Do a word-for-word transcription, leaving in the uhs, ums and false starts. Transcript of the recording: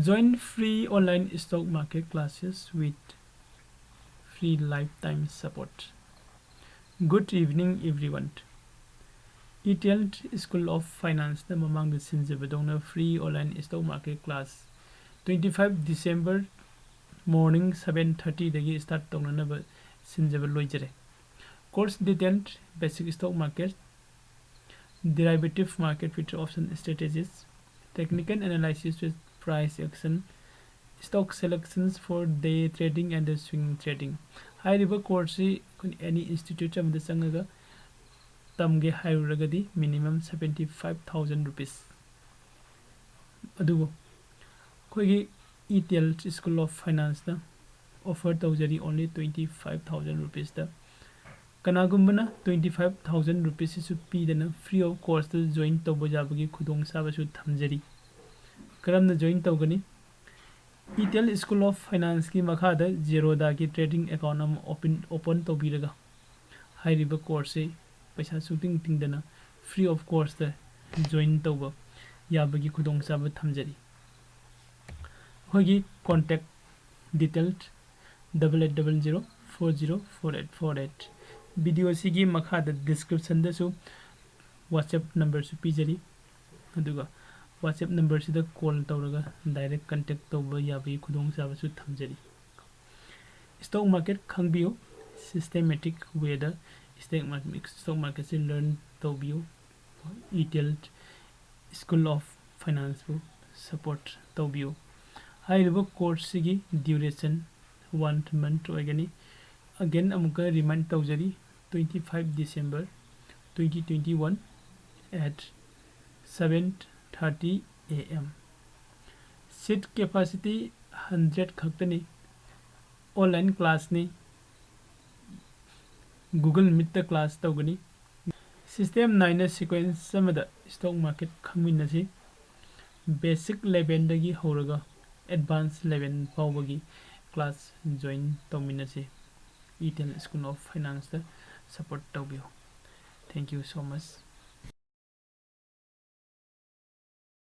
Join free online stock market classes with free lifetime support. Good evening, everyone. Ethel School of Finance ꯅ ꯃꯃꯥꯡꯗ ꯁꯤꯟꯖꯕꯗꯧꯅ free online stock market class twenty five December morning seven thirty ꯗꯒꯤ start ꯇꯧꯅꯅꯕ ꯁꯤꯟꯖꯕ ꯂꯣꯏꯖꯔꯦ꯫ Course detail: basic stock market, derivative market, future option strategies, technical analysis with price action, stock selections for day trading and swing trading. ꯍꯥꯏꯔꯤꯕ course ꯁꯤ ꯑꯩꯈꯣꯏꯅ any institute ꯑꯃꯗ ꯆꯪꯉꯒ ꯇꯝꯒꯦ ꯍꯥꯏꯔꯨꯔꯒꯗꯤ minimum seventy five thousand rupees꯫ ꯑꯗꯨꯕꯨ ꯑꯩꯈꯣꯏꯒꯤ Ethel School of Finance ꯅ offer ꯇꯧꯖꯔꯤ only twenty five thousand rupees ꯇ꯫ ꯀꯅꯥꯒꯨꯝꯕꯅ twenty five thousand rupees ꯁꯤꯁꯨ ꯄꯤꯗꯅ free of cost ꯇ join ꯇꯧꯕ ꯌꯥꯕꯒꯤ ꯈꯨꯗꯣꯡꯆꯥꯕꯁꯨ ꯊꯝꯖꯔꯤ꯫ ꯀꯔꯝꯅ join ꯇꯧꯒꯅꯤ? Ethel School of Finance ꯀꯤ ꯃꯈꯥꯗ Zerodha ꯒꯤ trading account ꯑꯃ open, open ꯇꯧꯕꯤꯔꯒ ꯍꯥꯏꯔꯤꯕ course ꯁꯤ ꯄꯩꯁꯥ ꯁꯨꯡꯇꯤꯡ ꯇꯤꯡꯗꯅ free of cost ꯇ join ꯇꯧꯕ ꯌꯥꯕꯒꯤ ꯈꯨꯗꯣꯡꯆꯥꯕ ꯊꯝꯖꯔꯤ꯫ ꯑꯩꯈꯣꯏꯒꯤ contact detail: double eight double zero four zero four eight four eight꯫ Video ꯁꯤꯒꯤ ꯃꯈꯥꯗ description ꯗꯁꯨ WhatsApp number ꯁꯨ ꯄꯤꯖꯔꯤ, ꯑꯗꯨꯒ WhatsApp number ꯁꯤꯗ call ꯇꯧꯔꯒ direct contact ꯇꯧꯕ ꯌꯥꯕꯒꯤ ꯈꯨꯗꯣꯡꯆꯥꯕꯁꯨ ꯊꯝꯖꯔꯤ꯫ Stock market ꯈꯪꯕꯤꯌꯨ, systematic way ꯗ stock market, stock market ꯁꯤ learn ꯇꯧꯕꯤꯌꯨ꯫ Ethel School of Finance ꯄꯨ support ꯇꯧꯕꯤꯌꯨ꯫ ꯍꯥꯏꯔꯤꯕ course ꯁꯤꯒꯤ duration one month ꯑꯣꯏꯒꯅꯤ꯫ Again ꯑꯃꯨꯛꯀ remind ꯇꯧꯖꯔꯤ, twenty five December twenty twenty one at seven thirty A M꯫ Seat capacity hundred ꯈꯛꯇꯅꯤ꯫ Online class ꯅꯤ꯫ Google Meet ꯇ class ꯇꯧꯒꯅꯤ꯫ System ꯅꯥꯏꯅ sequence ꯑꯃꯗ stock market ꯈꯪꯃꯤꯟꯅꯁꯤ꯫ Basic level ꯗꯒꯤ ꯍꯧꯔꯒ advance level ꯐꯥꯎꯕꯒꯤ class join ꯇꯧꯃꯤꯟꯅꯁꯤ꯫ Ethel School of Finance ꯇ support ꯇꯧꯕꯤꯌꯨ꯫ Thank you so much꯫